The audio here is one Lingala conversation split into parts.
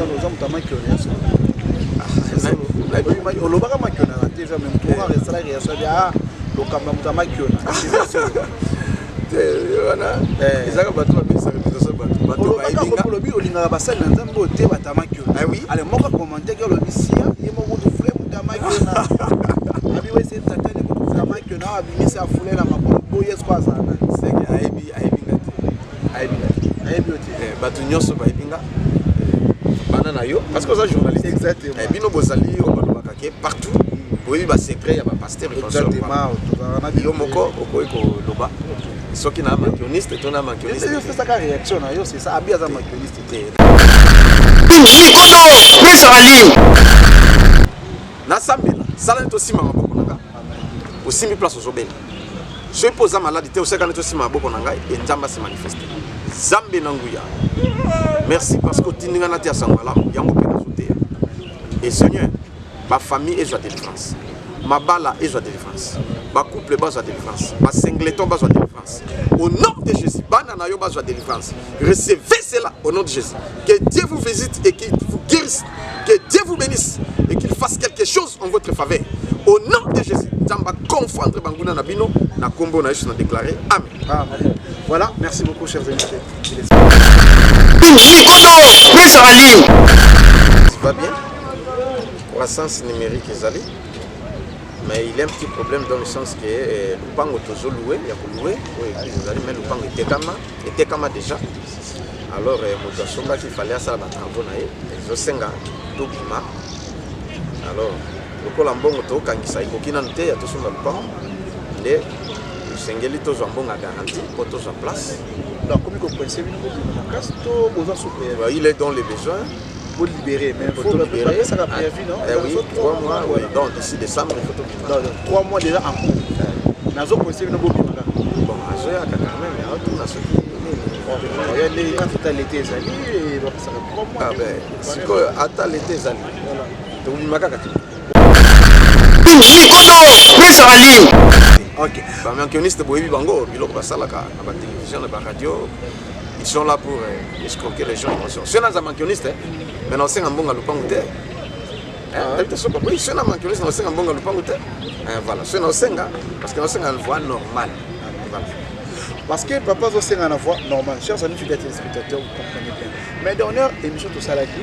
nzambe, oza moto ya makiona ya solo. Olobaka makiona na TV, mais moto moko asala réaction abi: "Ah, Lokamba moto ya makiona." Te, wana ezaka bato babebisa réputation, bato bayebi nga. Olobi olingaka basali na Nzambe oyo te, bato ya makiona. Ah oui. Ale moko akommente ke olobi sia ye moko kutu fule moto ya makiona, abi wese tata nde moto ya makiona awa abimisi afule na makolo boye, siko azala nani? Seke ayebi nga te, ayebi nga te. Ayebi yo te. Bato nyonso bayebi nga, bana na yo, parce que oza journaliste. Exactement. Bino bozali oyo balobaka ke partout boyebi basecret ya bapasteur. Exactement, tozalaka na Yo moko okoki koloba soki na makioniste to na makioniste. Yo opesaka réaction na yo, c'est ça, abi aza makioniste te. Mikodo plus en ligne. Nasambela, sala neti osimba maboko na nga, osimbi place ozobela. Soki mpo oza maladi te, osaka neti osimba maboko na ngai e Nzambe ase manifeste. Nzambe na nguya, merci parce que otindi ngai nateya sango malamu, yango mpe nazoteya. Et Seigneur, bafamille ezwa délivrance, mabala ezwa délivrance, bacouple bazwa délivrance, basingleton bazwa délivrance au nom de Jésus. Bana na yo bazwa délivrance. Recevez cela au nom de Jésus. Que Dieu vous visite et qu'il vous guérisse. Que Dieu vous bénisse et qu'il fasse quelque chose en votre faveur au nom de Jésus. Nzambe confondre banguna na bino na kombo na Yesu na déclaré, amen. Amen. Voilà, merci beaucoup, chers amis. Mikodo plus en ligne. Va bien, croissance numérique ezali, mais il y a un petit problème dans le sens que lupango tozolouer, ya kolouer oyo église ezali, mais lupango etekama, etekama déjà. Alors moto asombaki, fallait asala batravaux na ye, ezosenga tobima. Alors lokola mbongo tokangisa ekoki nanu te ya tosomba lupango, nde tosengeli tozwa mbongo ya garantie mpo tozwa place. Donc komi kocoincer bino, bobima makasi to boza souple? Bah, il est dans les besoins. Faut libérer, mais faut faut libérer. bapesaka préavis, non? Eh oui, 3 mois, oui. Donc d'ici décembre, il faut tobima. Donc 3 mois déjà en cours, nazocoincer bino, bobima kaka. Bon, azoyaka quand même, aotuna soki nini. Oya ndenge kaka ata lete ezali, bapesaka 3 mois. Ah ben, sikoyo ata lete ezali, tobima kaka te. Mikodo plus en ligne. Ok. Bamankioniste, boyebi bango, biloko basalaka na batélévision, na baradio, ils sont là pour escroquer les gens. Soki naza mankioniste, mais naosenga mbongo lupango te. Nayebi te soki oui, soki na mankioniste, naosenga mbongo lupango te. Voilà, soki naosenga, parce que naosenga voie normale, voilà. Parce que papa azosenga na voie normale. Chers amis fidèles téléspectateurs, vous comprenez bien, mais dernière émission tosalaki,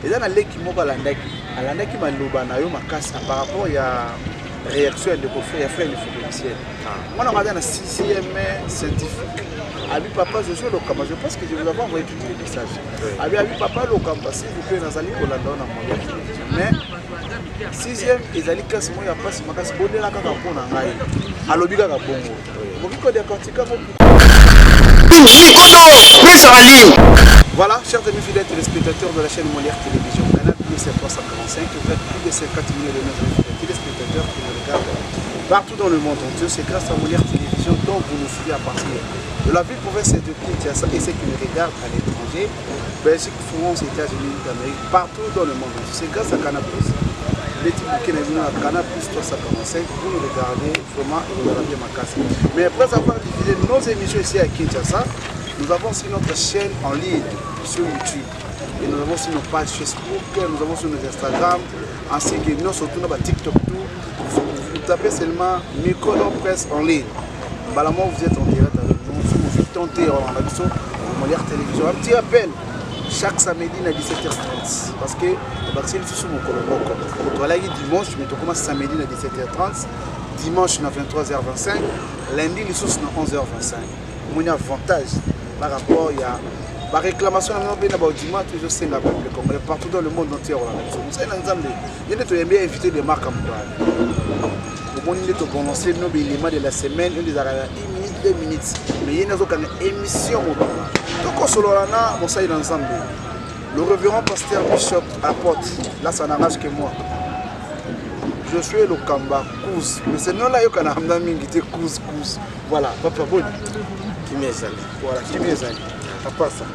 eza na leki moko alandaki maloba na yo makasi par rapport ya réaction ya ndeko ya frère Lifoko. Mwana ngo aza na 6e scientifique. Abi: "Papa Josué Lokamba", je pense que je vous avais envoyé tous les messages, abi: "Papa Lokamba, s'il vous plaît, nazali kolanda yo na Molière Télévision, mais sixième ezali classe moko ya mpasi makasi, bondela kaka mpo na ngai." Alobi kaka bongo, okoki kodécortiquer ngo? Mikodo plus en ligne. Voilà, chers amis fidèles téléspectateurs de la chaîne Molière Télévision, Canal Plus 345, vous êtes plus de 50 millions de nos amis fidèles téléspectateurs qui nous regardent partout dans le monde entier. C'est grâce à Molière Télévision dont vous nous suivez à partir de la ville province de Kinshasa et ceux qui nous regardent à l'étranger, Belgique, France, États-Unis d'Amérique, partout dans le monde entier. C'est grâce à Canal Plus. Petit bouquet à Canal Plus 345, vous nous regardez vraiment et vous allez bien makasi. Mais après avoir diffusé nos émissions ici à Kinshasa, nous avons aussi notre chaîne en ligne sur YouTube. Et nous avons aussi nos pages Facebook, nous avons aussi nos Instagram, ainsi que nous surtout nos TikTok. Tout. Vous tapez seulement Micro Presse en ligne. Balamon, vous êtes en direct avec nous. Si vous tentez en action, Molière Télévision. Un petit rappel, chaque samedi à 17h30. Parce que le vaccin est sous mon moko. Dimanche, mais on commence samedi à 17h30. Dimanche à 23h25. Lundi, les sources à 11h25. Mon avantage par rapport à la réclamation na mpe na baudima, tozosenga peuple congolais partout dans le monde entier olanda biso. Mosali na Nzambe ye nde toyembi, invité de marque moto omoni nde toprononce bino baélément de la semaine oyo ezalaka ya 1 minute, 2 minutes, mais ye nde azokanga émission mobima. Tokosolola na mosali na Nzambe, le révérend pasteur bishop apôtre. Là, ça n'arrange que moi, Josué Lokamba Kouz, mais c'est non là yokana hamna mingi te Kouz Kouz. Voilà, papa, boni? Kimia ezali. Voilà, kimia ezali. À part ça?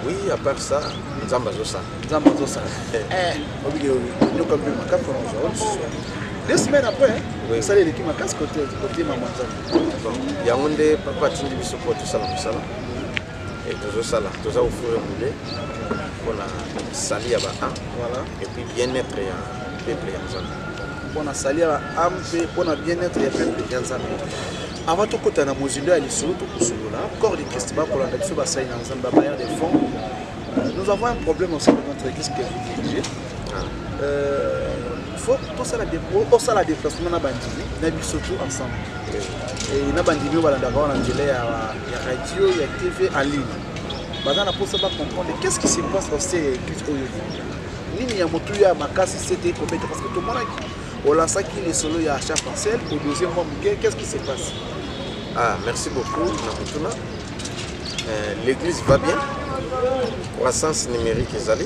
Oui, à part ça, Nzambe azosala. Nzambe azosala. Obike nyoka mpe makasi mpona lisusu 2 semaines après osala eleki makasi côté mama Nzambe. Yango nde papa atindi biso mpo tosala mosala. Et tozosala, toza au fur et moulé mpona sali ya ba âme. Voilà. Et puis bien-être ya peuple ya Nzambe. Mpona sali ya ba âme mpe mpona bien-être ya peuple ya Nzambe. Avant tokota na mozindo ya lisolo, tokosolola corps de Christ, bakolanda biso, basali na Nzambe, babailleurs de fonds. Nous avons un problème au sein de notre église que vous dirigez. Faut tosala osala déplacement na bandimi na biso tout ensemble et na bandimi oyo balandaka wana nzela ya radio, ya TV en ligne, baza na mposa bacomprendre qu'est-ce qui se passe dans cette église oyo, nini ya motuya ya makasi sete ekobeta, parce que tomonaki olansaki lisolo ya achat parcelle au deuxième mois moke. Qu'est-ce qui se passe? Ah, merci beaucoup na motuna. L'église va bien, croissance numérique ezali,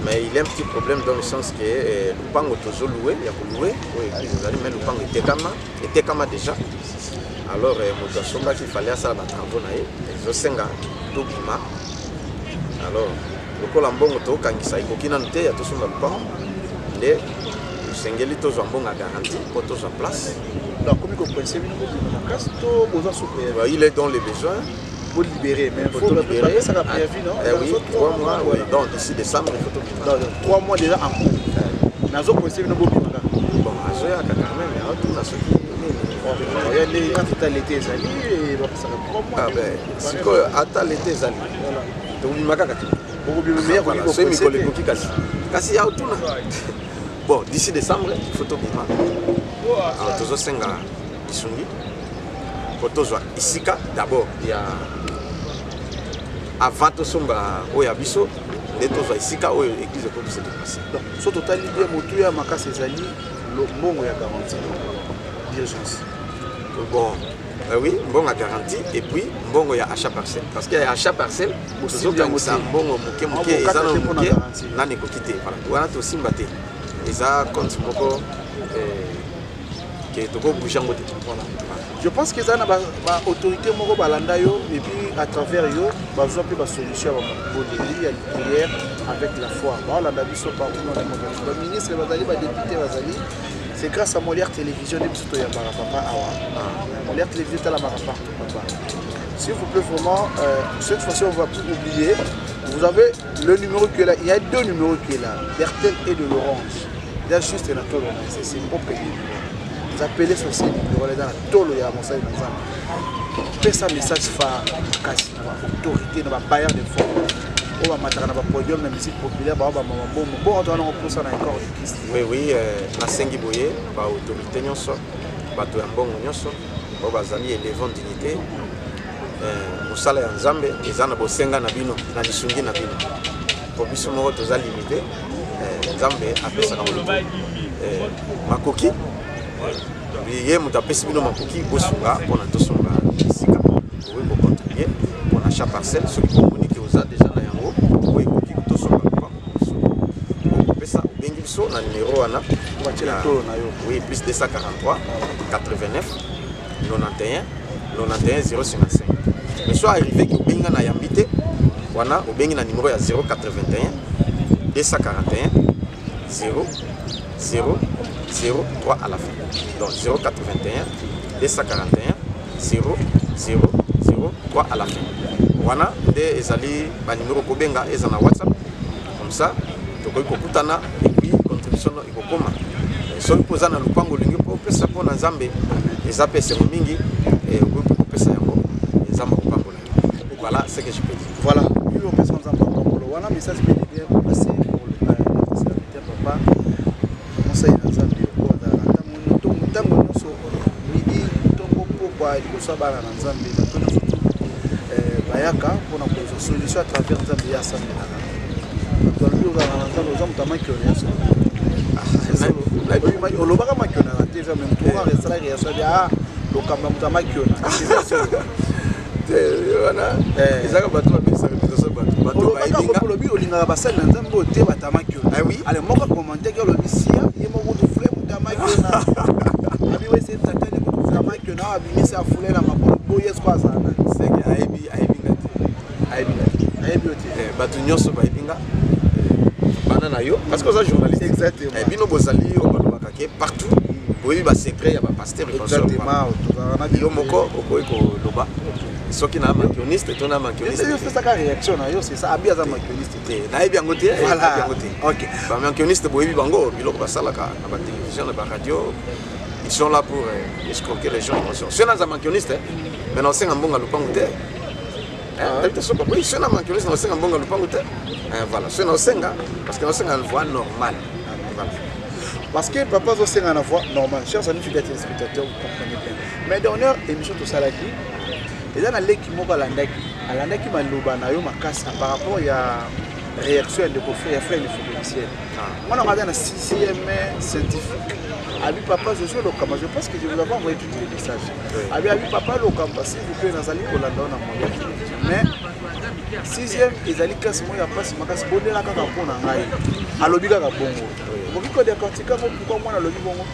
mais il y a un petit problème dans le sens que lupango tozolouer, ya kolouer oyo église ezali, mais lupango etekama, etekama déjà. Alors moto asombaki, fallait asala batravaux na ye, ezosenga tobima. Alors lokola mbongo tokangisa ekoki nanu te ya tosomba lupango, nde tosengeli tozwa mbongo ya garantie mpo tozwa place. Donc akomi kocoincer bino, bobima makasi to boza sous préavis? Bah, il est dans les besoins. Faut libérer, mais faut faut libérer. Bapesaka préavis, non? Eh oui, 3 mois, oui. Donc d'ici décembre, il faut tobima. Donc, 3 mois déjà en cours, nazocoincer bino, bobima kaka. Bon, azoyaka quand même, aotuna soki nini. Ya ndenge kaka ata lete ezali, bapesaka 3 mois. Ah ben, sikoyo ata lete ezali, tobima kaka te. Bokobima meya. Voilà, soki mikolo ekoki, kasi ya otuna. Bon, d'ici décembre il faut tobima. Alors tozosenga lisungi po tozwa esika d'abord ya avant tosomba oyo ya biso, nde tozwa esika oyo église ekoki se déplacer. Donc so totali bien, motuya makasi ezali mbongo ya garantie d'urgence. Bon, oui, mbongo ya garantie et puis mbongo ya achat parcelle, parce que ya achat parcelle tozokangisa mbongo moke moke, eza na moke nani ekoki te. Voilà, wana tosimba te, eza compte moko ke tokobouge yango te. Voilà. Je pense que eza na baautorité moko balanda yo et puis à travers yo bazwa mpe basolution ya bamabondeli, ya prière avec la foi. Baolanda biso partout dans le monde, baministre bazali, badéputé bazali. C'est grâce à Molière Télévision nde biso toyambaka papa awa. Molière Télévision etalamaka partout. Papa, s'il vous plaît, vraiment, cette fois-ci on va plus oublier. Vous avez le numéro qui est là, il y a deux numéros qui est là, d'Airtel et de l'Orange. Là, juste na tolo na, c'est propre numéro. Vous appelez sur ces numéros là, dans la tolo ya mosali na Nzambe. Pesa message phare makasi na baautorité, na babailleurs de fonds oyo bamataka na bapodium na musique populaire, bao bamama mbongo bongo to wana koposa na corps de Christ. Oui, nasengi boye, baautorité nyonso, bato ya mbongo nyonso oyo bazali élevant dignité, mosala ya Nzambe eza na bosenga na bino, na lisungi na bino, po biso moko toza limité. Nzambe apesaka moto makoki, ye moto apesi bino makoki, bosunga mpona tosomba esika. Okoki kocontribuer mpona achat parcelle soki bomoni ke oza déjà na yango oyo ekoki tosomba lopango biso, okopesa, obengi biso na numéro wana. Batiela tolo na yo. Oui, plus 243 89 91 91 055. Mais so arrivé ke obengi nga na yambi te, wana obengi na numéro ya 081 241 0 0 0 3 à la fin. Donc 081 241 0 0 0 3 à la fin. Wana nde ezali banuméro kobenga, eza na WhatsApp. Comme ça tokoki kokutana et puis contribution no ekokoma. Soki mpo oza na lopango, olingi mpo opesa mpo na Nzambe, eza mpe esengo mingi, okoki mpe kopesa yango, Nzambe akopambola yo. Voilà ce que je peux dire. Voilà, yo opesa, Nzambe apambolo. Wana message mpe bien placé pour le serviteur papa mosali na Nzambe oyo azalaka ntango ntango nyonso, midi, ntongo, pokwa, liboso ya bana na Nzambe. Bato nyonso tu bayaka mpona kozwa solution à travers Nzambe ye asambelaka. Bato balobi ozalaka na Nzambe, oza moto ya makiona nyonso. Olobaka makiona na TV, mais moto moko esalaki réaction abi: "Ah, lokamba moto ya makiona." Wana ezaka bato babebisaka réputation, bato bayebi nga. Olobi olingaka basali na Nzambe oyo te, bato ya makiona. Ale moko akommenteki, olobi sia ye moko kutu fule moto ya makiona, abi wese tatani kutu moto ya makiona, awa abimisi afule na makolo boye, esko azala nani? Seke ayebi, ayebi nga te. Ayebi nga te, ayebi yo te. Bato nyonso bayebi nga, bana na yo, parce que oza journaliste. Exactement. Bino bozali oyo balobaka ke partout boyebi basecret ya bapasteur. Exactement, tozalaka na yo moko okoki koloba. Soki na makioniste to na makioniste. Yo pesaka réaction na yo, c'est ça. Abi aza makioniste te. Nayebi yango te. Voilà. Yango te. OK. Ba makioniste boyebi bango biloko basalaka na ba télévision na ba radio. Ils sont là pour euh, escroquer les gens. Soki naza makioniste, mais na osenga mbongo lupango te. Nayebi te soki oui, soki na makioniste na osenga mbongo lupango te. Voilà, soki na osenga parce que na osenga voie normale. Voilà. Parce que papa azosenga na voie normale. Chers amis fidèles téléspectateurs, vous comprenez bien. Mais dernière émission tosalaki, eza na leki moko alandaki alandaki maloba na yo makasi par rapport ya réaction ya ndeko ya frère lefobeliciel. Mwana ngo aza na 6e scientifique. Abi papa Josué Lokamba, je pense que je vous avais envoyé tous les messages. Abi abi papa Lokamba, s'il vous plaît, nazali kolanda yo na moyen télévision. Mais 6e ezali classe moko ya mpasi makasi, bondela kaka mpo na ngai. Alobi kaka bongo. Okoki kodécortiquer yango pourquoi mwana alobi bongo?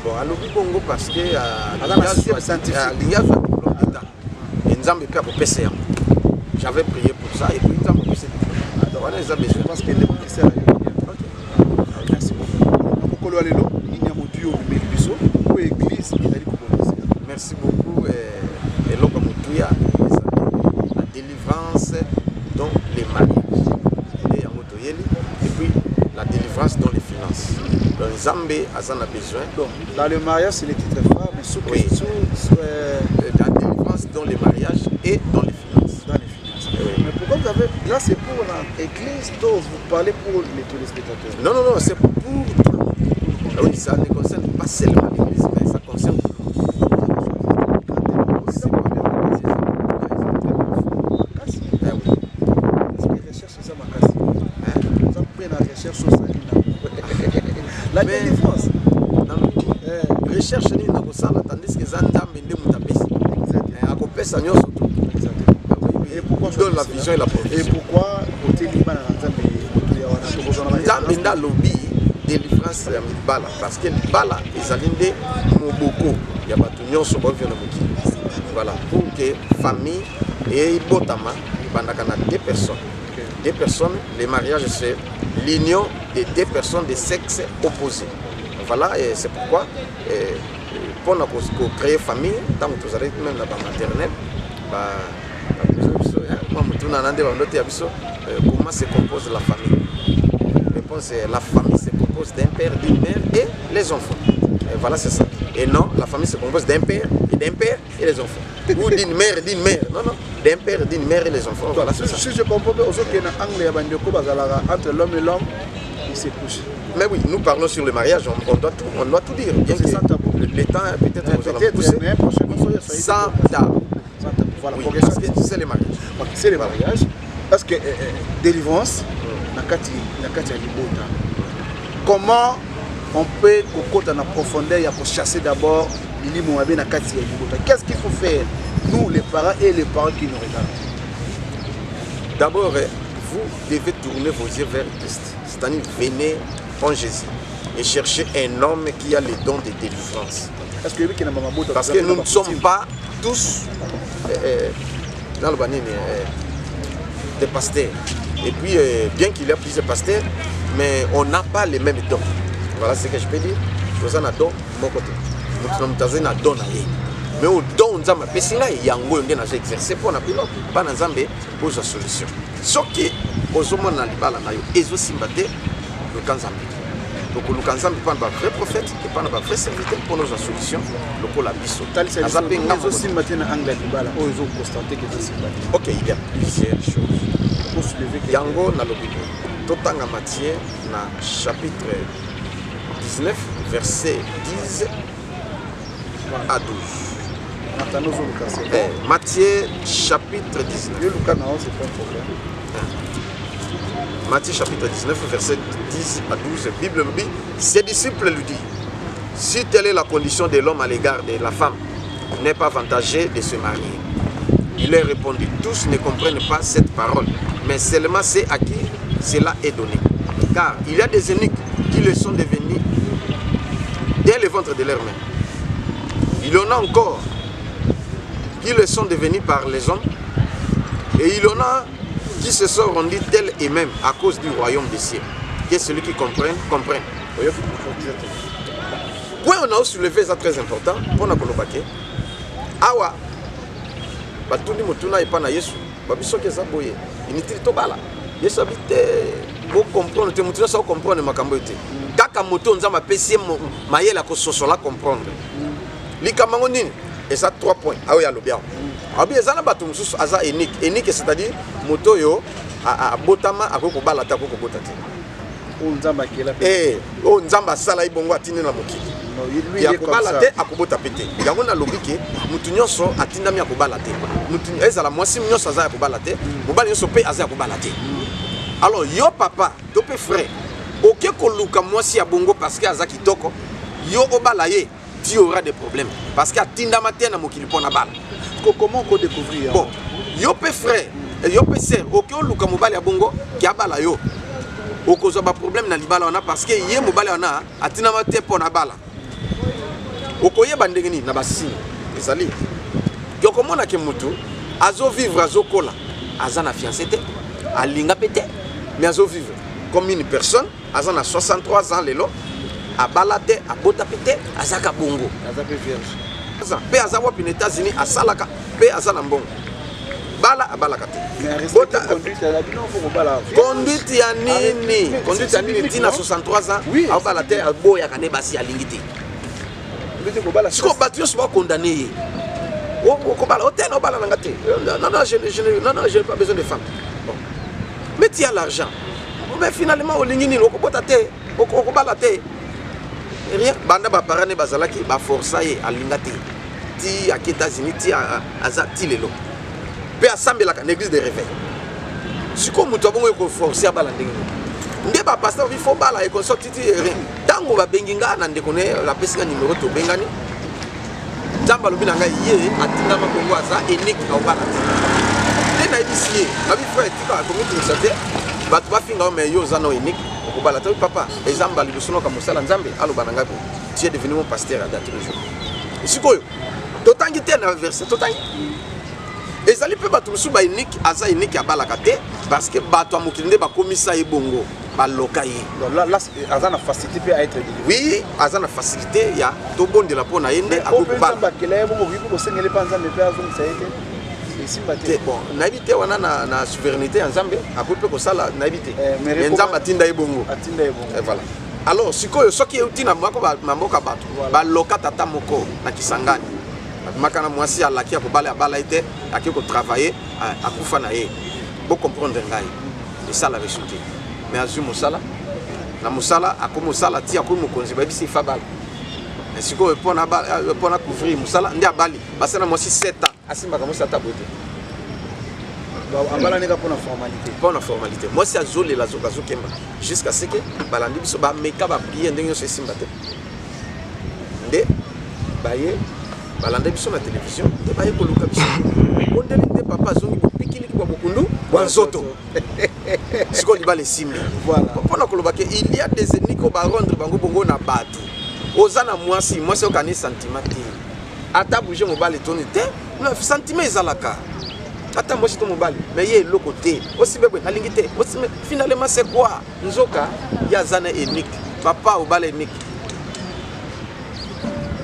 Bon, alobi bongo parce que aza na 6e scientifique. Alingi azwa diplôme d'état. Et Nzambe mpe akopesa yango. J'avais prié pour ça et puis Nzambe apesa diplôme. Wana eza besoin. Parce que ndeko Christian ayoki bien. Merci beaucoup. Na mokolo ya lelo, nini ya motuya omemeli biso po église ezali kobongisa? Merci beaucoup. Eloko ya motuya ezali la délivrance dans les mariages. Nde yango toyeli. Et puis la délivrance dans les finances. Donc Nzambe aza na besoin. Donc dans le mariage c'est le titre phare, mais sous oui. sous, sous euh... La délivrance dans les mariages et dans les finances. Dans les finances. Oui. Mais pourquoi vous avez là c'est pour l'église, vous parlez pour les téléspectateurs? Non non non, c'est pour tout le monde. Oui, ça ne concerne pas seulement l'église, mais ça concerne tout le monde. C'est pas bien. Ah oui. Parce que recherche ça makasi. Ça prend la recherche au sali la délivrance. Recherche nini na kosala tandis que eza Nzambe nde moto apesi. Akopesa nyonso tout. Et pourquoi donne la vision et la provision. Et pourquoi oteli bana na Nzambe ya wana tokozana na Nzambe nda lobi délivrance ya libala parce que libala ezali nde moboko ya bato nyonso bavia na mokili. Voilà, pour que famille ebotama ebandaka na deux personnes. Okay. Deux personnes, le mariage c'est l'union de deux personnes de sexe opposé. Voilà, et c'est pourquoi pour créer famille, tant que vous avez même la maternelle, comment se compose la famille? Réponse est la famille se compose d'un père, d'une mère et les enfants. Et voilà, c'est ça. Et non, la famille se compose d'un père et d'un père et les enfants. Ou d'une mère et d'une mère. Non, non. D'un père et d'une mère et les enfants. Voilà, c'est ça. Si je comprends bien, aujourd'hui, il y a un angle, il y a un entre l'homme et l'homme, ils se couchent. Mais oui, nous parlons sur le mariage, on doit tout dire. Bien que sans tabou. Le temps, peut-être, nous allons pousser. Mais prochainement, sans tabou. Sans tabou. Voilà, oui, parce que c'est le mariage. Ok, c'est le mariage. Parce que délivrance, nakati ya libota. Comment on peut kokota na profondeur ya chasser d'abord milimo mabe na kati ya libota? Qu'est-ce qu'il faut faire, nous les parents et les parents qui nous regardent? D'abord, vous devez tourner vos yeux vers Christ. C'est-à-dire, venez en Jésus et cherchez un homme qui a les dons de délivrance. Parce que, Parce que nous ne sommes pas tous dans le banini, des pasteurs. Et puis, bien qu'il y ait plusieurs pasteurs, mais on n'a pas les mêmes dons. Voilà ce que je peux dire. Nous avons un don, mon côté. Nous avons un don. Mais au don, nous avons un yango nde nazo exercer pour na bino bana Nzambe pour sa solution. Soki ozomona libala na yo ezosimba te, luka Nzambe. Donc luka Nzambe pa na ba vrai prophète et pa na ba vrai serviteur pour nos solution lokola biso. Aza pe nga ezosimba te na angle ya libala oyo ezo constater que ezosimba te. Ok, il y a plusieurs choses. Pour soulever quelque Yango na lobi totanga Matthieu na chapitre 19 verset 10 à 12. Eh, Matthieu chapitre 19. C'est pas un problème. Matthieu chapitre 19, verset 10 à 12, Bible nous dit, ses disciples lui disent, si telle est la condition de l'homme à l'égard de la femme, n'est pas avantagé de se marier. Il leur répondit, tous ne comprennent pas cette parole, mais seulement ceux à qui cela est donné. Car il y a des eunuques qui le sont devenus dès le ventre de leur mère. Il y en a encore qui le sont devenus par les hommes, et il y en a qui se sont rendus tels et mêmes à cause du royaume des cieux. Que celui qui comprenne, comprenne. Point on a soulevé ça très important pour nous colobaquer. Awa, Batuni motuna epa na Yesu, babi soki eza boye inutile tobala. Yesu abi te, bocomprendre te, moto nyonso acomprendre makambo oyo te, kaka moto oyo Nzambe apesi ye mayele akososola, comprendre likambo yango nini. Eza 3 points aoyo alobi awa. Abi eza na bato mosusu aza eunuque. Eunuque, c'est-à-dire moto oyo abotama akoki kobala te, akoki kobota te. Oyo Nzambe akela. Eh, oyo Nzambe asala ye bongo, atindi na mokili ya kobala te, akobota mpe te. Yango nalobi ke motu nyonso atindami ya kobala te. Motu ezala mwasi nyonso aza ya kobala te, mobali nyonso mpe aza ya kobala te. Alors yo papa to mpe frère, oke koluka mwasi ya bongo parce que aza kitoko, yo obala ye, tu auras des problèmes parce que atindama te na mokili mpo na bala. Comment kodécouvrir? Bon, yo mpe frère, yo mpe sœur, oke oluka mobali ya bongo ke abala yo, okozwa baproblème na libala wana parce que ye mobali wana atindama te mpo na bala. Okoyeba ndenge nini? Na basigne ezali ke okomona ke motu azovivre, azokola, aza na fiancé te, alinga mpe te, mais azovivre comme une personne aza na 63 ans lelo, abala te, abota mpe te, azaka bongo. Aza mpe vierge. Aza mpe, aza wapi? Na États-Unis. Asalaka mpe, aza na mbongo. Bala, abalaka te. Conduite ya nini? Conduite ya nini? Ntina 63 ans aobala te, aboyaka nde basi, alingi te. Sikoyo bato nyonso bakondane ye: okobala ote na obala nanga te, non non, non non, je n'ai pas besoin de femme. Bon, mais tu as l'argent, mais finalement olingi nini? Okobota te, okobala te, rien. Banda baparent ne bazalaki baforsa ye, alinga te, ti ake États-Unis, ti aza ti lelo mpe asambelaka na église de réveil. Sikoyo moto abongo ekoforce abala ndenge nini? Nde bapasteur bi fo bala ekonso titi rien. Ntango babengi nga na ndeko ne, apesi nga nimero, tobengani. Nzambe alobi na ngai ye atindama bongo, aza eunuque, aobala te. Nde nayebisi ye, nabi: "Frère, tika komitungisa te, bato bafinga yo, mais yo oza no eunuque, okobala te." Papa, eza mbala liboso noka mosala Nzambe aloba na ngai bo: "Tu es devenu mon pasteur à date de jour." Sikoyo totangi te na verset, totangi ezali mpe bato mosusu baeunuque, aza eunuque, abalaka te parce que bato ya mokili nde bakomisa ye bongo, baloka ye. Aza na facilité mpe à être délivré. Oui, aza na facilité ya tobondela mpo na ye nde akoki kobala. Bakela ye bongo, okoki mpe kosengeli mpe Nzambe mpe azongisa ye te, esimba te. Bon, nayebi te wana na souveraineté ya Nzambe, akoki mpe kosala, nayebi te. Mais Nzambe atinda ye bongo. Atinda ye bongo. Voilà. Alors sikoyo soki euti na mboka, bato baloka tata moko na Kisangani, abimaka na mwasi, alaki ya kobala, abala ye te, ake kotravaille, akufa na ye. Bocomprendre ngai, esala resu te, mais azwi mosala. Na mosala akomi mosala ti akomi mokonzi, bayebisi ifa bala. Sikoyo mpona couvrir mosala nde abali. Basala mwasi 7 ans, asimbaka mwasi ata boye te. Abalani kaka mpona formalité. Mpona formalité. Mwasi azolela, azoka, azokemba jusqu'à ce que balandi biso, bameka, baprie ndenge nyonso, esimba te. Nde baye balanda biso na télévision, nde baye koluka biso bondeli. Nde papa azongi bopikiliki bwa bokundu bwa nzoto. Sikoyo libala esimbi. Mpona koloba ke il y a des eunuques oyo barendre bango bongo na bato. Oza na mwasi, mwasi okani sentiment te, ata bouge mobali toni te, sentiment ezalaka ata mwasi to mobali, mais ye eloko te. Osimbe boye, nalingi te, osimbe. Finalement c'est quoi? Nzoka ye aza na eunuque. Papa, obala eunuque,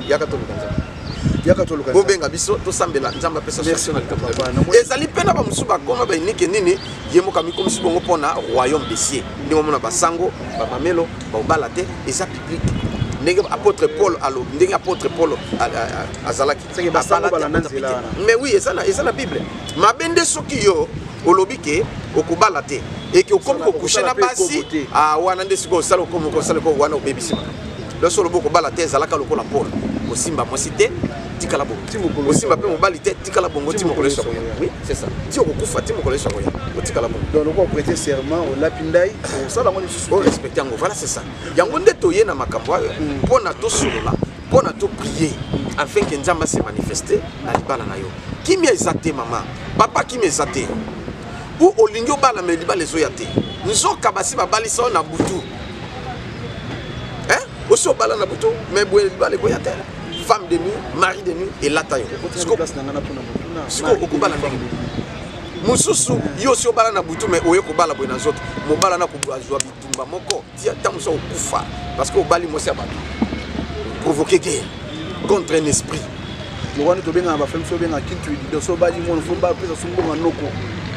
yaka toluka Nzambe. Yaka toluka. Bobenga biso, tosambela, Nzambe apesa solution na likambo. Ezali mpe na bamosusu bakoma baeunuque nini, ye moko amikomisi bongo mpona royaume des cieux. Ndenge omona basango, bamamelo baobala te, eza biblique. Ndenge apôtre Paul alobi, ndenge apôtre Paul azalaki. Mais oui, eza na Bible. Mabe nde soki yo olobi ke okobala te, eke okomi kocoucher na basi wana, nde sikoyo osala, okomi kosala wana, obebisi makambo. Loso olobi okobala te, ezalaka lokola Paul, kosimba mwasi te, tikala bongo. Osimba mpe mobali te, tikala bongo ti mokolo Yesu akoya. Oui, c'est ça, ti okokufa, ti mokolo Yesu akoya, otikala bongo. Donc lokola prêter serment, olapi ndai, osala yango lisusu. Orespecte yango, voilà, c'est ça. Yango nde toye na makambo oyo mpona tosolola, mpona toprier afin ke Nzambe ase manifeste na libala na yo. Kimia eza te, mama, papa, kimia eza te. U olingi obala, me libala ezoya te. Nzoka basi babalisa oyo na butu, osi obala na butu, mais boye libala ekoya te. Femme de nuit, mari de nuit elata yo. Sikoyo okobala ndenge mosusu? Yo osi obala na butu, mais oye kobala boye na nzoto, mobala na azwa bitumba moko tia ntango mosusu okufa parce que obali mwasi ya bato, provoquer guerre contre un esprit. Lokola tobengaka bafemi, so obengaka kintuidi, so obali mwana, fo bapesa so mbongo ya noko.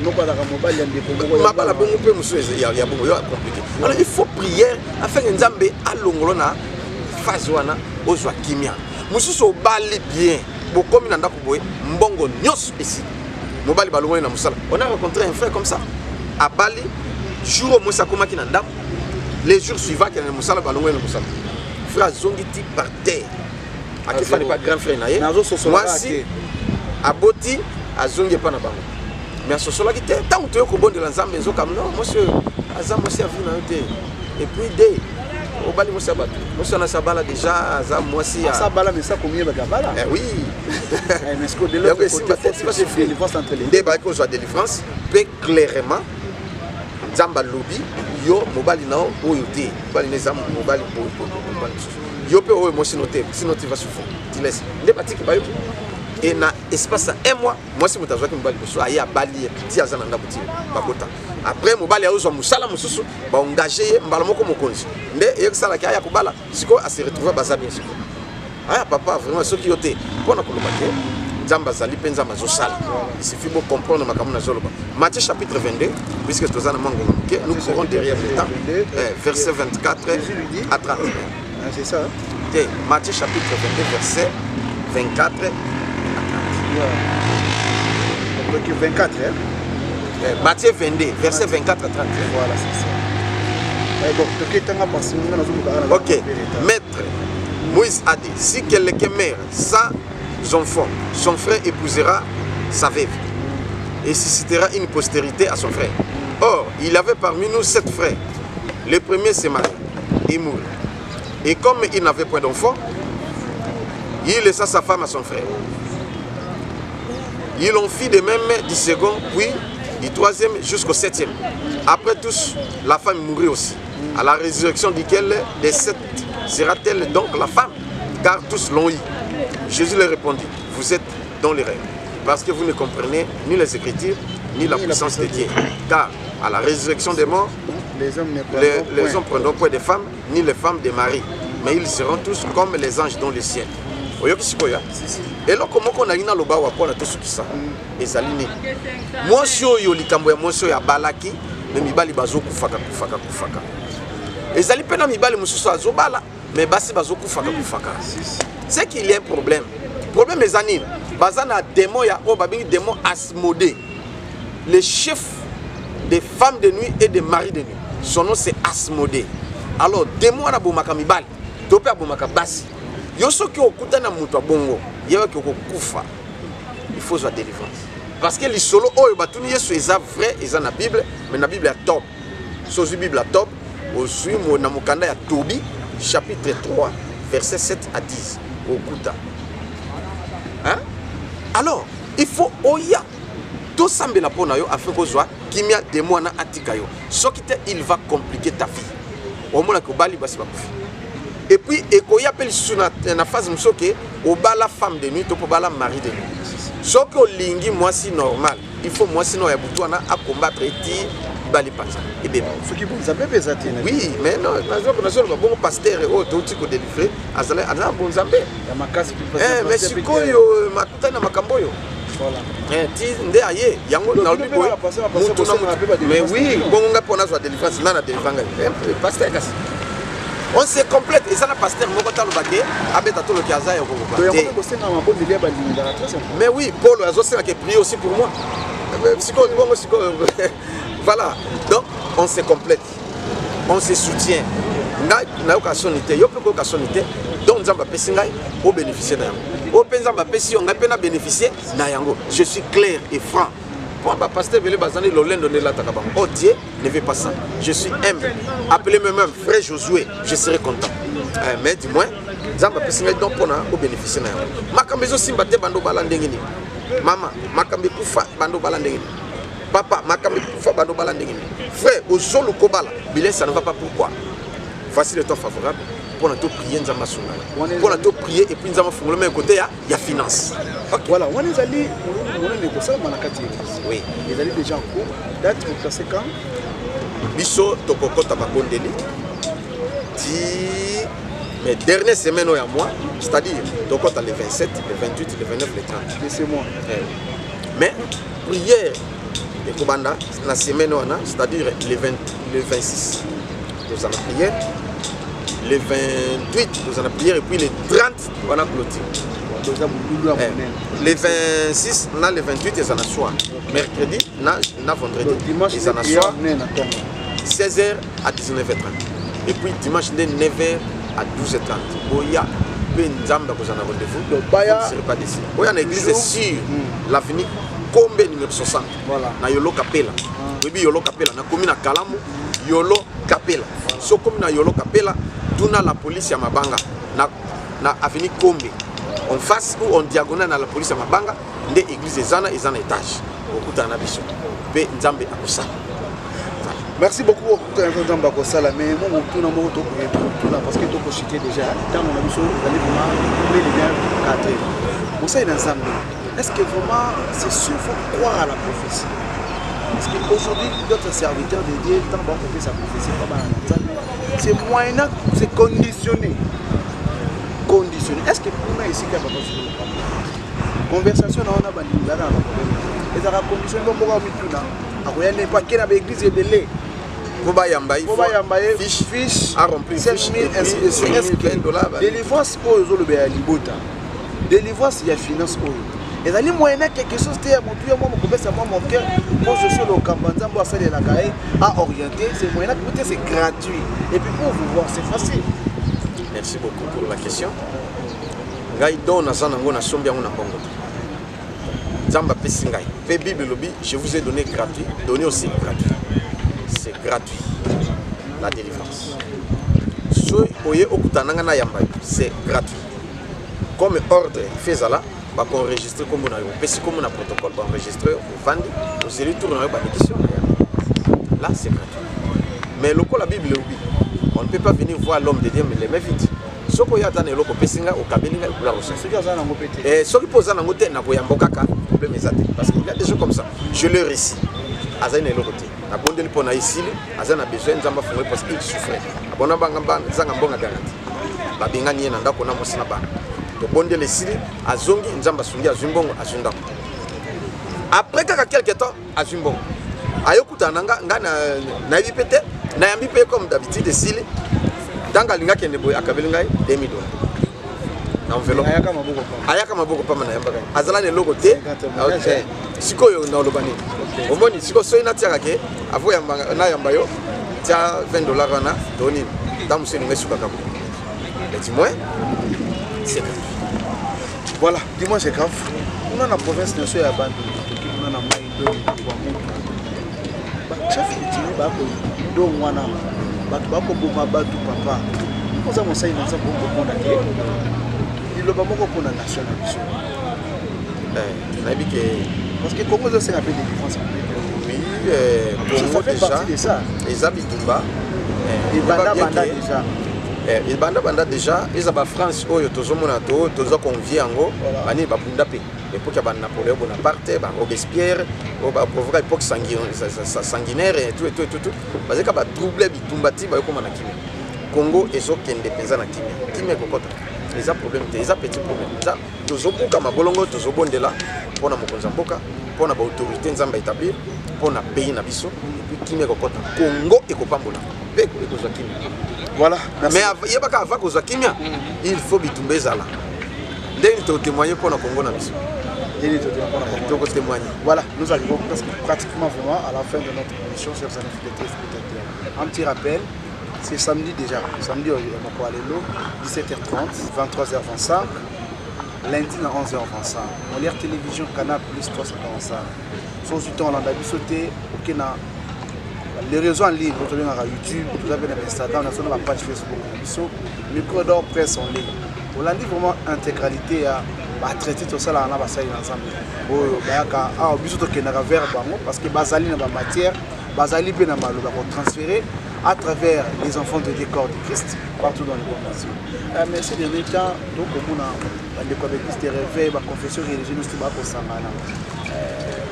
Noko azalaka mobali ya ndeko moko ya Mabala bongo mpe mosusu ya bongo yo compliqué. Alors il faut prière afin que Nzambe alongolo na phase wana, ozwa kimia. Mosusu obali bien, bokomi na ndako boye, mbongo nyonso esili, mobali balongoli na mosala. On a rencontré un frère comme ça, abali, jour oyo mwasi akomaki na ndako, les jours suivants akende na mosala, balongoli na mosala. Frère azongi ti par terre, akefani pa grand frère na ye. Nazososola kaka Mwasi te. aboti, azongi epa na bango, mais asosolaki te. Ntango toye kobondela Nzambe, nzoka no mwasi oyo aza mwasi ya vie na yo te. Et puis de obali mwasi ya bato, mwasi wana asi abala déjà, aza mwasi ya Asa bala, mais ça komiyebaka bala. Eh oui. Eh, mais ce que de l'autre Yango côté, esimba te, faut tu vas chercher souffrir. délivrance entre les deux. Nde bayaki kozwa délivrance mpe clairement Nzambe alobi: yo mobali na yo oyo te, mobali na eza mobali boye boye boye, mobali mosusu yo mpe oyo mwasi no te, sinon tu vas souffrir, tu laisses. Nde batiki, bayoki e na espace ya un mois, mwasi moto azwaki mobali mosusu, aye abali ye, ti aza na ndako, ti bakota. Après mobali azozwa mosala mosusu, baengage ye mbala moko mokonzi. Nde eyekisalaki aya kobala sikoyo, ase retrouve, baza bien sikoyo. Aya papa, vraiment soki yo te mpo na koloba te, Nzambe azali mpe Nzambe azosala. Il suffit bocomprendre makambo nazoloba. Matthieu chapitre 22, puisque toza na mwa ngonga moke, nous courons derrière le temps. 22, Verset 24 Jésus lui dit à 30. Ah, c'est ça, hein? Te, Matthieu chapitre 22, verset 24 à 30. Ouais. Donc 24, hein? Matthieu 22, verset 24 à 30. Voilà, c'est ça. Ouais, bon, toke tanga parce que nga nazoluka awa. Ok, maître, Moïse a dit: si quelqu'un meurt sans enfant, son frère épousera sa veuve et suscitera une postérité à son frère. Or, il avait parmi nous sept frères. Le premier s'est marié et mourut. Et comme il n'avait point d'enfant, il laissa sa femme à son frère. Il en fit de même du second, puis du troisième jusqu'au septième. Après tous, la femme mourut aussi. À la résurrection, duquel des sept sera-t-elle donc la femme? Car tous l'ont eu. Jésus leur répondit: vous êtes dans l'erreur, parce que vous ne comprenez ni les Écritures, ni la Ni la puissance de puissance Dieu. Car à la résurrection des morts, Les hommes ne prendront les point. hommes prendront point des femmes, ni les femmes des maris, mais ils seront tous comme les anges dans le ciel. Oyoki sikoyo? Si, si. Eloko moko nalingi naloba awa mpona tosukisa ezali nini? Mwasi oyo, likambo ya mwasi oyo abalaki, mais mibali bazokufaka kufaka kufaka. Ezali mpe na mibali mosusu azobala, mais basi bazokufaka kufaka. C'est qu'il y a un problème. Problème eza nini? Baza na démon ya oyo babengi démon Asmodée, le chef des femmes de nuit et des maris de nuit. Son nom, c'est Asmodée. Alors démon wana abomaka mibali to mpe abomaka basi. Yo soki okutani na moto abongo, yebaki okokufa. Il faut zwa délivrance, parce que lisolo oyo batuni Yesu eza vrai, eza na Bible, mais na Bible ya Tob. So ozwi Bible ya Tob, ozwi na mokanda ya Tobi chapitre 3, verset 7 à 10, okuta, hein? Alors il faut oya tosambela mpo na yo afin kozwa kimia, démon wana atika yo. Soki te, il va compliquer ta vie. Omonaki obali, basi bakufi. Et puis ekoya mpe lisusu na phase mosusu oke obala femme de nuit to mpo obala mari de nuit. Soki olingi mwasi normal, il faut mwasi no ya butu wana acombattre eti bali panza ebeba. Soki bonzambe mpe eza te. Oui, mais non, nazoloba bongo, pasteur oyo touti kodélivre azala aza bonzambe ya makasi. Mais sikoyo makutani na makambo oyo. Ti nde aye yango nalobi boye, mutu na mutu. Mais oui, bongo ngai mpo nazwa délivrance, nga na délivre ngai pasteur, kasi on se complète. Eza na pasteur moko taloba ke abeta toloki aza ya kokoka te. Mais oui, Paul azosengaka prier aussi pour moi sikoyo bongo sikoyo. Voilà, donc on se complète, on se soutient. Ngai nayoka soni te, yo mpe koyoka soni te. Donc Nzambe apesi ngai, obénéficie na yango. Oyo mpe Nzambe apesi yo, ngai mpe na bénéficie na yango. Je suis clair et franc. Mpo bapasteur ebele bazali lolendo nde elataka bango. Oh, Dieu ne veut pas ça. Je suis humble. Appelez moi même frère Josué, je serai content. Mais du moins Nzambe apesi ngai don mpona obénéficie na yango. Makambo ezosimba te, bando obala ndenge nini? Mama, makambo ekufa, bando obala ndenge nini? Papa, makambo ekufa, bando obala ndenge nini? Frère, ozoluka obala bilin, ça ne va pas, pourquoi? Voici le temps favorable mpona toprier Nzambe asunga yo, mpona toprier et puis Nzambe afungola mai côté ya finance. Ok. Voilà, wana ezali molulu monene ekosalama na kati ya église. Oui. Ezali déjà en cours. Date oplace quand? Biso tokokɔta bakondeli ti Mais dernière semaine oyo ya mois, c'est-à-dire tokota le 27, le 28, le 29, le 30. C'est moi. Eh. Mais prière ekobanda na semaine wana, c'est-à-dire le 20, le 26 toza na prière, le 28 toza na prière et puis le 30 wana clôture. Toza molulu ya Eh, monene. le 26 na le 28 eza na soir, mercredi na vendredi. Donc, dimanche eza na prière soir monene na ntongo. 16h à 19h30 et puis dimanche nde 9h à 12h30. Boya mpe Nzambe akozala na rendez-vous. Donc, baya- Vous ne serez pas déçus. Boya na église Toujours. sur l'avenue Kombe numéro 60. Voilà. Na Yolo Kapela. Oyebi Yolo Kapela, nakomi na Kalamu, Yolo Kapela. So komi na Yolo Kapela, tuna la police ya mabanga na avenue Kombe, en face ou en diagonale na la police ya mabanga nde église eza na étage. Okutana na biso mpe Nzambe akosala. Merci beaucoup. Okutana Nzambe akosala. Mais mo motuna moko tokotuna, parce que tokochite déjà, ntango na biso ezali vraiment bel et bien cadré. Mosali na Nzambe, est ce que vraiment c'est sûr, faut croire à la prophétie? Parce qu'aujourd'hui, d'autres serviteurs de Dieu, ntango bakopesa prophétie pa bana na Nzambe, c'est moyen, c'est conditionné, conditionné. Est ce que kuna esika ya papa conversation na wana, bandimi bazaka na baproblème, ezalaka conditionné? Bo moko mituna akoya nde mpo ake na baéglise ebele. Po bayamba ye, po bayamba ye, fiche, fiche à remplir, fiche, 5000, et puis ainsi de suite. Est-ce que 20 $, délivrance oyo ozolobela ya libota, délivrance ya finance oyo ezali moyen quelque chose te ya motu ya mwa mokopesa mwa moke mpo Josué Lokamba, Nzambe asalelaka ye, aorienté? C'est moyen peut-être, c'est gratuit et puis pour vous voir, c'est facile. Merci beaucoup pour la question. Ngai don naza nango, nasombi yango na mbongo te. Nzambe apesi ngai. Mpe Bible elobi: «Je vous ai donné gratuit, donnez aussi gratuit.» C'est gratuit, la délivrance. Soki oye okutana na ngai, nayamba yo, c'est gratuit. Comme ordre fe ezala, bakoenregistre nkombo na yo, opesi nkombo na protocole, baenregistre, ovandi, ozeli tour na yo, balekisi yo na yango. Là, c'est gratuit. Mais lokola Bible elobi: «On ne peut pas venir voir l'homme de Dieu mais les mains vides.» Soki oyo ata na eloko opesi ngai, okabeli ngai, gloire au Seigneur. Soki aza nango mpe te? Eh, soki mpo oza nango te, nakoyamba kaka, problème eza te, parce qu'il y a des gens comme ça. Je le réussis, azali na eloko te, nabondeli mpo na esili, aza na besoin Nzambe afungoli, parce qu'il souffrait. Abona banga zanga mbongo garantie, babengani ye na ndako na mwasi na bana. Tobondeli, esili, azongi, Nzambe asungi, azwi mbongo, azwi ndako. Après kaka quelque temps, azwi mbongo, ayokutana na nga. Nga nayebi mpe te, nayambi mpe comme d'habitude. Esili, ntango alingi akende boye, akabeli ngai 2000 $ na enveloppe. Ayaka maboko pamba. Ayaka maboko pamba, nayambaka ye, azala na eloko te. Témoignage. Eh, sikoyo naoloba nini? Omoni sikoyo, soki natiaka ke avo nayamba yo, tia 20 $ wana to nini, ntango mosusu elinga esukaka bo. Mais du moins, c'est gratuit. Voilà, du moins c'est grave. Kuna na province nyonso ya Bandundu, toki kuna na Mai Ndombe, Kwamouth, bachef coutumier bakodong wana, bato bakoboma bato. Papa, oza mosali na Nzambe, okomona te liloba moko mpona nation na biso? Eh, nayebi ke Parce que Congo ezosenga mpe délivrance. Oui, Ça Congo fait déjà partie de ça. Eza bitumba. Ebanda banda déjà. Ebanda banda déjà. Eza bafrance oyo tozomona, to toza convie yango. Voilà. Banini babunda mpe époque ya banapoléon Bonaparte, barobespierre, oyo baprovoka époque sanguinaire et tout et tout et tout, tout. Bazalika batrouble bitumba ti bayokoma na kimia. Congo ezokende mpenza na kimia. Kimia ekokota, eza problème te, eza petit problème. Eza tozobuka mabolongo, tozobondela mpona mokonzi ya mboka, mpona baautorité Nzambe aétablir, mpona pays na biso, et puis kimia ekokota. Congo ekopambola mpe ekozwa kimia. Voilà, merci. Mais yebaka, ava kozwa kimia, il faut bitumba ezala. Ndenge totémoigne mpona Congo na biso. Nini totémoigne mpona Congo? Tokotémoigne. Voilà, nous arrivons presque pratiquement vraiment à la fin de notre émission, chers amis fidèles téléspectateurs. Un petit rappel, c'est samedi déjà. Samedi, au Alelo, 17h30, 23h25. Lundi, à 11h25. Molière Télévision, Canal Plus 345. Sans du temps, on a vu sauter, ok, na les réseaux en ligne, vous avez YouTube, vous avez Instagram, vous avez la page Facebook, Micro d'or presse en ligne. Olandi vraiment intégralité ya batraité tosalaka na basali na Nzambe oyo bayaka awa. Biso tokendaka vers bango parce que bazali na bamatière, bazali mpe na maloba kotransférer à travers les enfants de Dieu, corps de Christ partout dans le monde entier. Mais ces derniers temps, tokomona bandeko ya baéglise de réveil, baconfession religieuse nyonso bakosangana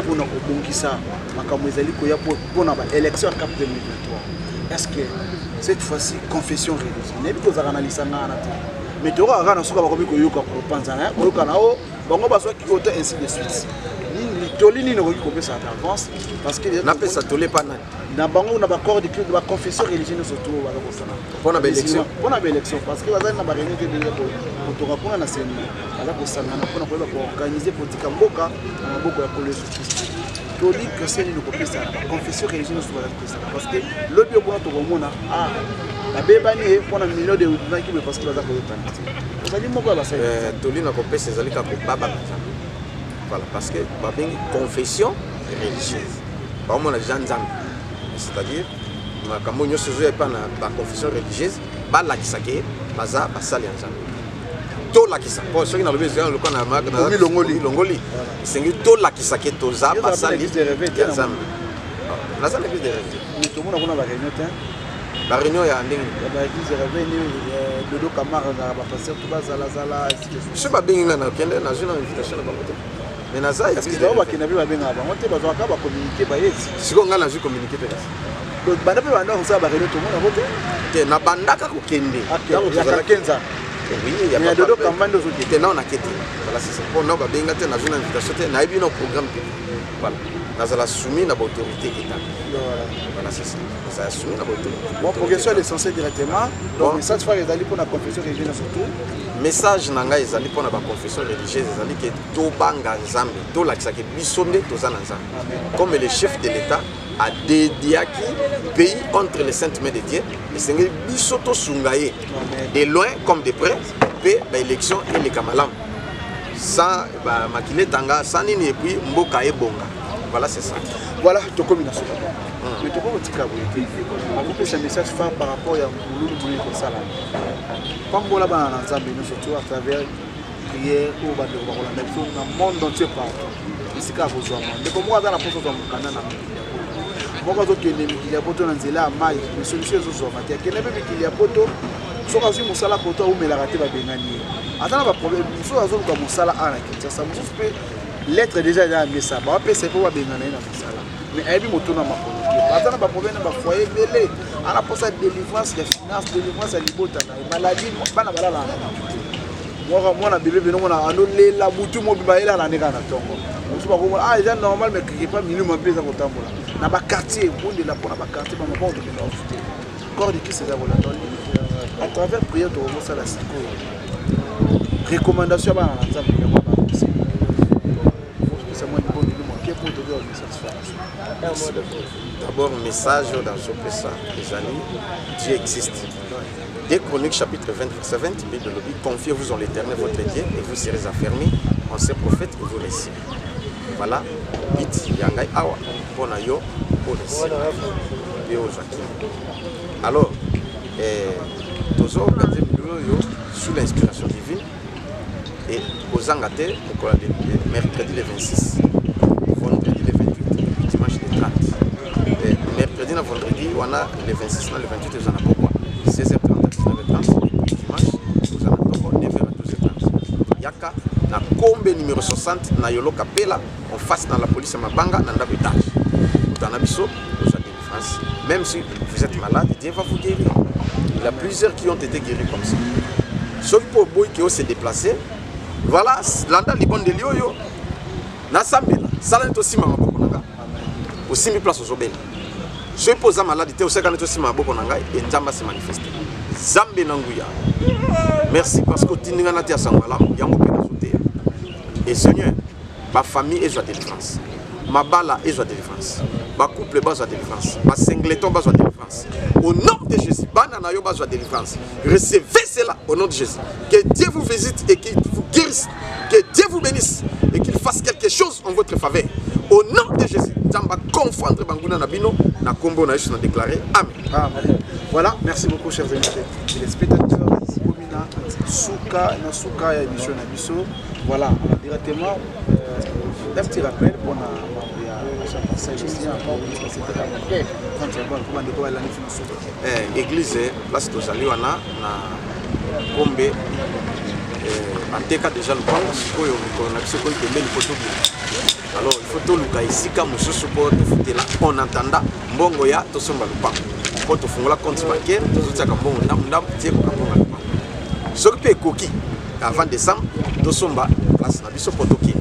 mpona kobongisa makambo ezali koya mpona baélection ya cap 2023. Est-ce que cette fois-ci confession religieuse nayebi kozalaka na lisanga wana te, mais toyokaka kaka na suka bakomi koyoka kopanzana, koyokana o bango bazwaki ota, ainsi de suite. Nini toli nini okoki kopesa d'avance? Parce que napesa toli epa nani? Na bango, na bacorps de culte, baconfession religieuse nyonso to baza kosala. Mpona baélection? Mpona baélection, parce que bazali na baréunion te déjà kotonga kuna na seni, baza kosangana mpona koyeba koorganiser kotika mboka na maboko ya Nkolo Yesu Kristo. Toli conseil nini okopesa na baconfession religieuse nyonso bazali kosala? Parce que lobi okuna tokomona, ah, babebani ye mpona million de naki boye, parce que baza koyokana te. Ozali moko ya basali. Toli na kopesa ezali kaka kobaba na Nzambe. Voilà, parce que babengi confession religieuse, baomona deja Nzambe, c'est-à-dire makambo nyonso ezoya epa na baconfession religieuse, balakisaka ye baza basali ya Nzambe. Tolakisa po soki nalobi ezali lokola na Omilongoli. Longoli. Esengi tolakisa ke toza Yo ozala basali mpe na église de réveil te ya na Nzambe. Naza na église de réveil. Mais tomona kuna baréunion te. Baréunion ya ndenge? Ya baéglise de réveil ni Dodo Kamara azalaka, bapasteur to bazalazala, ainsi de suite. Soki babengi nga, nakende. Nazwi na invitation na bango te, mais naza Parce église que de bango réveil. bakenda mpe babengaka bango te, bazwaka bacommuniqué bayeti. Sikoyo ngai nazwi communiqué te kasi. Donc banda mpe banda kosala baréunion, tomona yango te. Te, nabandaka kokende ntango Ya tozalaki Kakenza. Oui, ya Mais ya papa Dodo Kamba nde ozokende? Te, nao nake te. Voilà, c'est ça. Mpo nao babenga te, nazwi na invitation te, nayebi na programme te. Voilà, nazala soumis na baautorité état. Voilà, c'est ça, nazala soumis na baautorité. Bon, progression à l'essentiel directement. Donc Bon. message phare ezali mpona confession religieuse surtout. Message na ngai ezali mpona baconfession religieuse, ezali ke tobanga Nzambe, tolakisaka biso nde toza na Nzambe. Comme le chef de l'État adédiaki pays entre les saintes mains de Dieu, esengeli biso tosunga ye de loin comme de près, mpe baélection eleka malamu sans bamakili etanga, sans nini, et puis mboka ebonga. Voilà, c'est ça. Voilà, tokomi na suka, mais tokoki kotika boye te. Akopesa message phare par rapport ya molulu monene kosala. Pambola bana na Nzambe nyonso to à travers prière oyo bandeko bakolanda biso na monde entier, partout esika ya kozwama. Ndeko moko aza na mposa ozwa mokanda na mikili ya poto, moko azokende mikili ya poto na nzela ya mai, mais solution ezozwama te. Akende mpe mikili ya poto, soki azwi mosala poto, aumelaka te, babengani ye. Aza na baproblème mosusu, azoluka mosala awa na Kinshasa. Mosusu mpe lettre déjà eza ya mesa, bapesa ye mpo babengana ye na mosala, mais ayebi moto na makolo te. Aza na baproblème na bafoyer ebele, ana mposa délivrance ya finance, délivrance ya libota na ye, maladie, bana balalaka na butu te. Mwaka mwana bebe bino mona anolela butu mobimba, ayelala nde kaka na ntongo. Mosusu bakomona, ah, eza normal, mais quelque part milimo mpe eza kotambola na baquartier. Bondela mpona baquartier, bamabongo tokenda ofu te. Corps de Christ eza kolanda à travers prière tokokosala sikoyo. Recommandation ya bana na Nzambe yango bakose opesa mwa libondeli moke mpo tokoya message phare. D'abord, message oyo nazopesa ezali: Dieu existe. 2 Chroniques chapitre 20 verset 20, Bible elobi: "Confiez-vous en l'Éternel votre Dieu et vous serez affermis, en ses prophètes et vous réussirez." Voilà but ya ngai awa mpo na yo oréussir mpe ozwa kimia. Alors tozoorganiser milulu oyo sous l'inspiration divine et kozanga te mokolo ya mercredi le 26, vendredi le 28 et puis dimanche le 30. Et mercredi na vendredi wana, le 26 na le 28, eza na pokwa 16h30 à 19h30, et puis dimanche oza na ntongo 9h à 12h30. Yaka na Kombe numéro 60 na Yolo Kapela, en face na la police ya mabanga, na ndako étage. Otana biso, ozwa délivrance. Même si vous êtes malade, Dieu va vous guérir. Il y a plusieurs qui ont été guéris comme ça. Soki mpo oboyi ke ose déplacer, voilà, landa libondeli oyo nasambela. Sala neti osima maboko na nga, osimbi place ozobela. Soki mpo oza malade te, oseka neti osima maboko na ngai e Nzambe ase manifeste. Nzambe na nguya, merci parce que otindi ngai nateya sango malamu yango mpe nazoteya. E Seigneur, bafamille ezwa délivrance, mabala ezwa délivrance, bacouple bazwa délivrance, basingleton bazwa délivrance au nom de Jésus. Bana na yo bazwa délivrance. Recevez cela au nom de Jésus. Que Dieu vous visite et qu'il vous guérisse. Que Dieu vous bénisse et qu'il fasse quelque chose en votre faveur au nom de Jésus. Nzambe confondre banguna na bino na kombo na Yesu na déclaré, amen. Amen. Voilà, merci beaucoup, chers amis téléspectateurs. Komina suka na suka ya émission na biso. Voilà, alors directement un petit rappel pour na ya passage ici encore, c'était à quand tu vas comment de quoi l'année financière. Église place tozali wana na Kombe, bateka déjà lopango. Sikoyo mikolo na biso ekoyi pembeni mpo tobima, alors il faut toluka esika mosusu mpo tofutela en attendant mbongo ya tosomba lopango. Mpo tofungola compte bancaire, tozotiaka mbongo ndambu ndambu ti ekoka mbongo ya lopango. Soki mpe ekoki avant décembre, tosomba place na biso mpo tokende.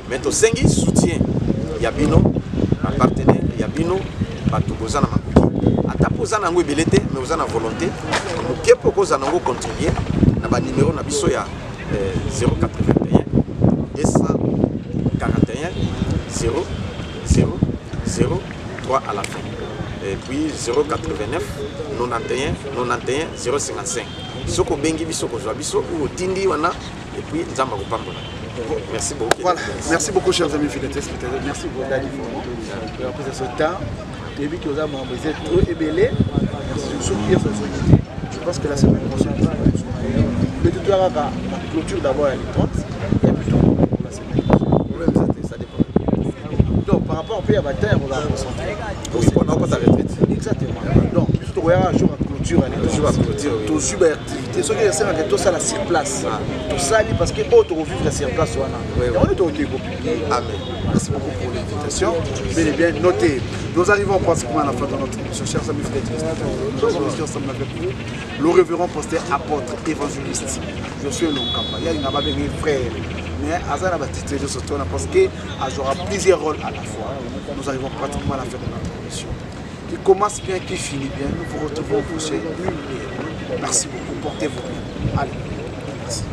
Mais tosengi soutien ya bino bapartenaire, ya bino bato boza na makoki, ata mpo oza na yango ebele te, mais oza na volonté moke mpo okozala nango, contribuer na banimero na biso ya 081 241 0 0 0 3 à la fin, et puis 089 91 91 055. Soki obengi biso, kozwa biso ou otindi wana, et puis Nzambe akopambola. Merci beaucoup. Voilà, merci beaucoup, chers amis fidèles téléspectateurs. Merci beaucoup, Dadi, vraiment. Pour ce temps. Et puis, que vous avez trop ebele. Je pense que la semaine prochaine, mais tout à la clôture d'abord à 30 et puis pour la semaine prochaine. Ça dépend. Donc, par rapport au pays à bataille, on va concentrer. Oui, on a encore sa retraite. Exactement. Donc, surtout, il y a un jour à clôture, Jour à clôture, oui. Tozwi baactivité soki esalaka, tosala sur place, tosali parce que oyo tokovivre sur place wana, yango nde tokoki kopublier. Amen. Merci beaucoup pour l'invitation. Bel et bien noté. Nous arrivons pratiquement à la fin de notre émission, chers amis fidèles téléspectateurs. Nous avons reçu ensemble avec vous le révérend pasteur, apôtre, évangéliste Josué Lonkamba. Yalinga babengi frère, mais aza na batitre nyonso tona parce que azwaka plusieurs rôles à la fois. Nous arrivons pratiquement à la fin de notre émission. Qui commence bien, qui finit bien. Nous vous retrouvons au prochain numéro. Merci beaucoup. Portez-vous bien. Allez, merci.